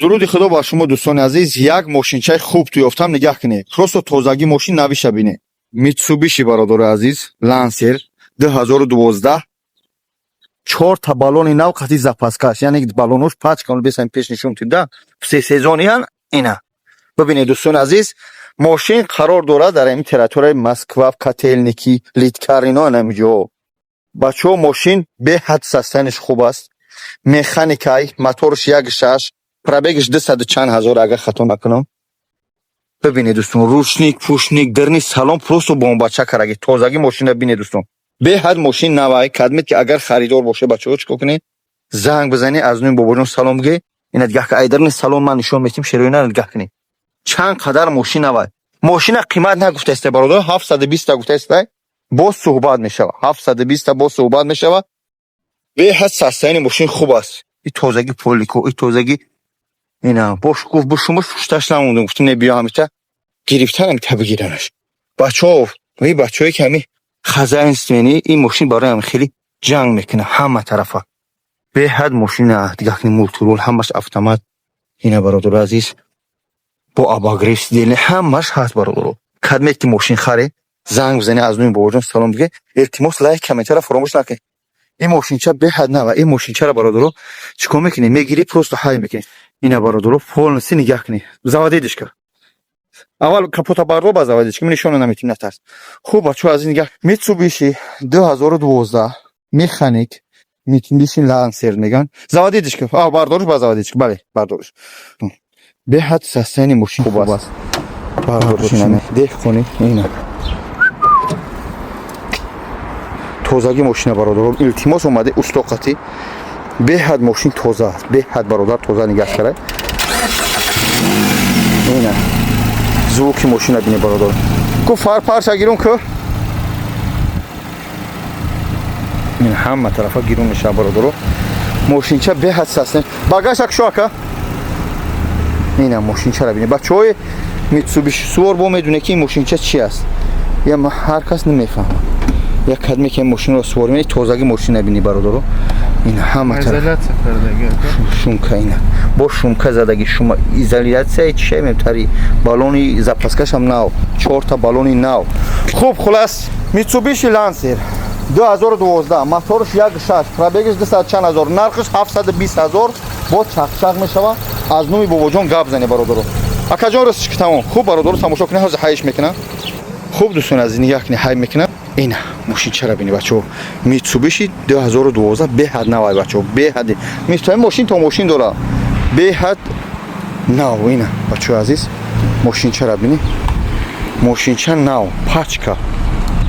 Дуруди Худо бар шумо, дӯстони азиз. Як мошинчаи хуб ту ёфтам, нигаҳ кунед. Просто тозагӣ мошин навиша бинед. Митсубиши, бародари азиз, Лансер 2012, чорта баллони нав қати запаскаш, яъне баллонош пачка бесам пеш нишон тида, всесезонныян. Ина бибинед, дӯстони азиз, мошин қарор дорад дар ҳамин территорияи Москва, Котельники, Литкарино, ҳаминҷо. Бачаҳо, мошин беҳад состояниеш хуб аст, механикай, моторш 1,6, пробегаш дусаду чанд ҳазор, агар хато накунам. Бибинед, дӯстон, ручник пушник, дарни салон просто бомбача караги, тозагӣ мошина бинед, дӯстон, беҳад мошин навай. Кадмед ки агар харидор боше, бачаҳо, чикор кунед? Занг бизанед, аз нуи бобоҷон салом бигӯед. Ина дигаҳ, ай дарни салон ман нишон метим, шероина нигаҳ кунед, чанд қадар мошин навай. Мошина қимат нагуфтаистай, бародар, 720-та гуфтаистай, боз суҳбат мешавад. 720-та, боз суҳбат мешавад. Беҳад состояние мошин хуб аст. И тозагӣ полико, и тозагӣ. Ина бош гуфт, бо шумо шушташ намондем, гуфтем не, биё, ҳамита гирифтан, ҳамита бигиранаш. Бачаҳо, и бачаҳое ки ҳами хозяйственный, ин мошин барои ҳами хеле ҷанг мекунад ҳама тарафа. Беҳад мошина дигаҳ кунед, мультируль, ҳамаш автомат. Ина, бародари азиз, бо обогрев сиденья, ҳамаш ҳаст. Бародаро, кадмед ки мошин харе, занг бизанед, аз нуи бобоҷон салом бигӯед. Илтимос, лайк, комментария фаромӯш накунед. Ин мошинча беҳад нава. Ин мошинчаро, бародаро, чӣ кор мекунед? Мегирӣ, просто ҳай мекунед. Ина, бародаро, полностью нигаҳ кунед. Заводидишка, аввал капота бардор, ба заводидишка нишона наметим, натарс. Хуб, бачаҳо, аз ин нигаҳ, Митсубиши 2012, механик, Митсубиши Лансер меган. Заводидишка, бардориш, ба заводидишка, бале, бардориш. Беҳад состояние мошин хуб аст. Бардориш, ина деҳқони, ина тозагӣ мошина. Бародаро, илтимос, омаде устоқатӣ, беҳад мошин тоза аст, беҳад, бародар, тоза нигаҳ карай. Ина звуки мошина бине, бародар. Ку фар парша гирун ку, ин ҳама тарафа гирун мешава, бародаро. Мошинча беҳад сасне, багаша кушо, ака. Ина мошинчара бине, бачаҳои Митсубиши сувор бо медоне, ки ин мошинча чи аст, я ҳар кас намефаҳмад. Як кадме ки мошинро сувор мени, тозагӣ мошина бини, бародаро. Ина ҳама тараф шумка, ина бо шумка задаги, шума изоляцияи чиша мемтари, баллони запаскашам нав, чорта баллони нав. Хуб, хулас, Митсубиши Лансер 2012, моторш 1,6, пробегаш 200 чанд ҳазор, нархш 720 ҳазор, бо чақчақ мешава. Аз номи бобоҷон гап зане, бародаро. Акаҷон, ростиш, тамом. Хуб, бародаро, тамошо кунед, ҳозир ҳайш мекунам. Хуб, дӯстони азиз, нигаҳ кунед, ҳай мекунам. Ина мошинчара бини, бачаҳо, Митсубиши 2012, беҳад навай, бачаҳо, беҳад митсуби мошин то мошин дора, беҳад нав. Ина, бачаҳои азиз, мошинчара бини, мошинча нав, пачка.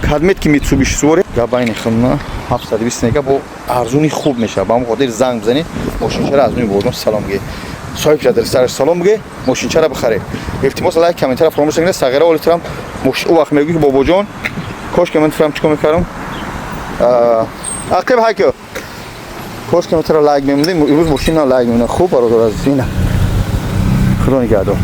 Кадмед ки Митсубиши суворе, габайни хилна 720 нега, бо арзуни хуб мешавад. Ба ҳамон хотир занг бизанед, мошинчара аз нуи бобоҷон салом бигӯед, соҳиб шадар сараш салом бигӯед, мошинчара бихаред. Илтимос, лайк, комментария фаромӯш накунед. Сағира олитарам ӯ вақт мегӯй, ки бобоҷон, кош ки ман туфрам чикор мекардам, ақиб ҳайко, кош ки ман тура лайк мемондем, имрӯз мошина лайк мемондам. Хуб, бародар азиз, ина худо нигаҳдор.